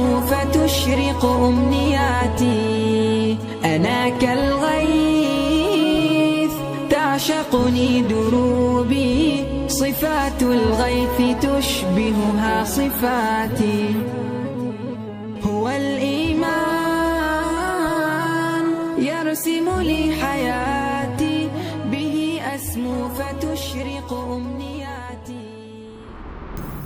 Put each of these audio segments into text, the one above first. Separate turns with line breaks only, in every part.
أسمو فتشرق أمنياتي. أنا كالغيث تعشقني دروبي، صفات الغيث تشبهها صفاتي. هو الإيمان يرسم لي حياتي، به أسمو فتشرق أمنياتي.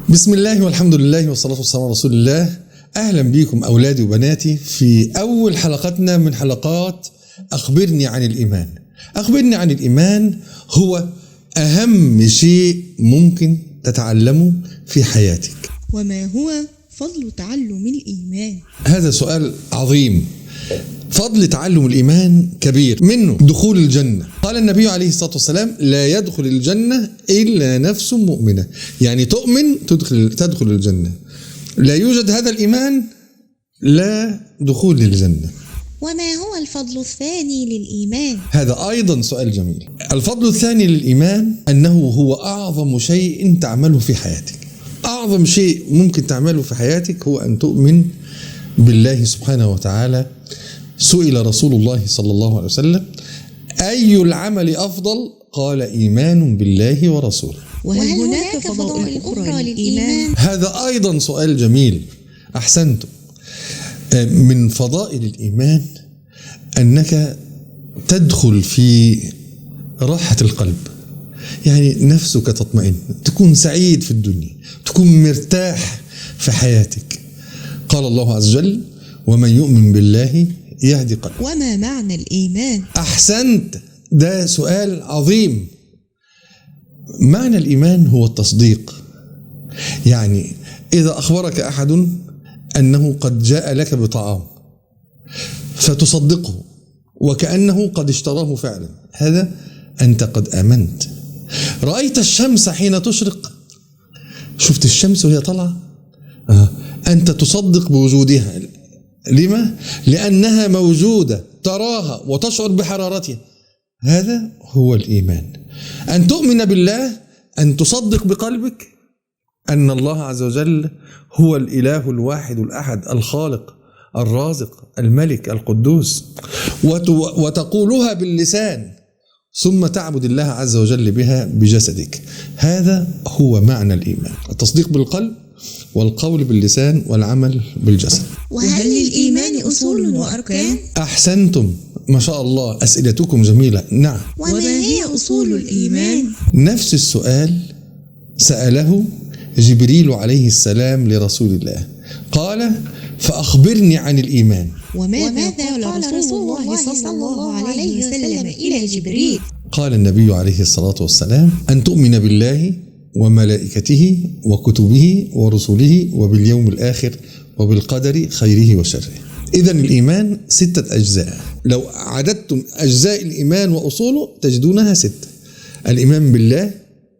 بسم الله والحمد لله والصلاة والسلام على رسول الله. أهلا بكم أولادي وبناتي في أول حلقتنا من حلقات أخبرني عن الإيمان. أخبرني عن الإيمان هو أهم شيء ممكن تتعلمه في حياتك.
وما هو فضل تعلم الإيمان؟
هذا سؤال عظيم. فضل تعلم الإيمان كبير، منه دخول الجنة. قال النبي عليه الصلاة والسلام: لا يدخل الجنة إلا نفس مؤمنة. يعني تؤمن تدخل الجنة. لا يوجد هذا الإيمان لا دخول للجنة.
وما هو الفضل الثاني للإيمان؟
هذا أيضا سؤال جميل. الفضل الثاني للإيمان أنه هو أعظم شيء تعمله في حياتك. أعظم شيء ممكن تعمله في حياتك هو أن تؤمن بالله سبحانه وتعالى. سئل رسول الله صلى الله عليه وسلم: أي العمل أفضل؟ قال: إيمان بالله ورسوله.
وهل هناك فضائل أخرى للإيمان؟
هذا أيضا سؤال جميل، أحسنتم. من فضائل الإيمان أنك تدخل في راحة القلب، يعني نفسك تطمئن، تكون سعيد في الدنيا، تكون مرتاح في حياتك. قال الله عز وجل: ومن يؤمن بالله يهدي قلبه.
وما معنى الإيمان؟
أحسنت، ده سؤال عظيم. معنى الإيمان هو التصديق. يعني إذا أخبرك أحد أنه قد جاء لك بطعام فتصدقه وكأنه قد اشتراه فعلا، هذا أنت قد آمنت. رأيت الشمس حين تشرق، شفت الشمس وهي طالعة، أنت تصدق بوجودها. لما؟ لأنها موجودة، تراها وتشعر بحرارتها. هذا هو الإيمان، أن تؤمن بالله، أن تصدق بقلبك أن الله عز وجل هو الإله الواحد الأحد الخالق الرازق الملك القدوس، وتقولها باللسان، ثم تعبد الله عز وجل بها بجسدك. هذا هو معنى الإيمان، التصديق بالقلب والقول باللسان والعمل بالجسد.
وهل للإيمان أصول وأركان؟
أحسنتم، ما شاء الله، أسئلتكم جميلة. نعم.
وما هي أصول الإيمان؟
نفس السؤال سأله جبريل عليه السلام لرسول الله، قال: فأخبرني عن الإيمان.
وماذا قال رسول الله صلى الله عليه وسلم إلى جبريل؟
قال النبي عليه الصلاة والسلام: أن تؤمن بالله وملائكته وكتبه ورسله وباليوم الآخر وبالقدر خيره وشره. إذن الإيمان 6 أجزاء. لو عددتم أجزاء الإيمان وأصوله تجدونها 6: الإيمان بالله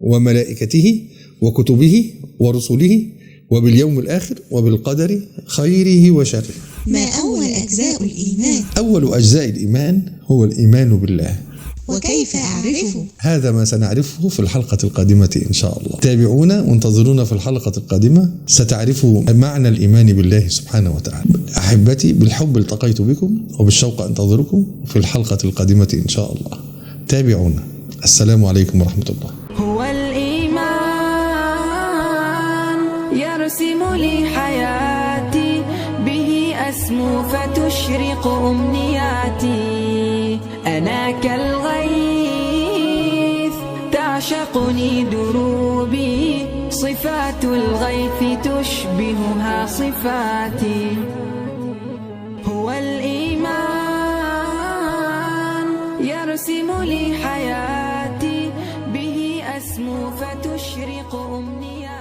وملائكته وكتبه ورسله وباليوم الآخر وبالقدر خيره وشره.
ما أول أجزاء الإيمان؟
أول أجزاء الإيمان هو الإيمان بالله.
وكيف أعرفه؟
هذا ما سنعرفه في الحلقة القادمة إن شاء الله. تابعونا وانتظرونا في الحلقة القادمة، ستعرفوا معنى الإيمان بالله سبحانه وتعالى. أحبتي، بالحب التقيت بكم وبالشوق أنتظركم في الحلقة القادمة إن شاء الله. تابعونا. السلام عليكم ورحمة الله.
هو الإيمان يرسم لي حياتي، به أسمو فتشرق أمنياتي. أنا كالغيث تعشقني دروبي، صفات الغيث تشبهها صفاتي. هو الإيمان يرسم لي حياتي، به أسمو فتشرق أمنياتي.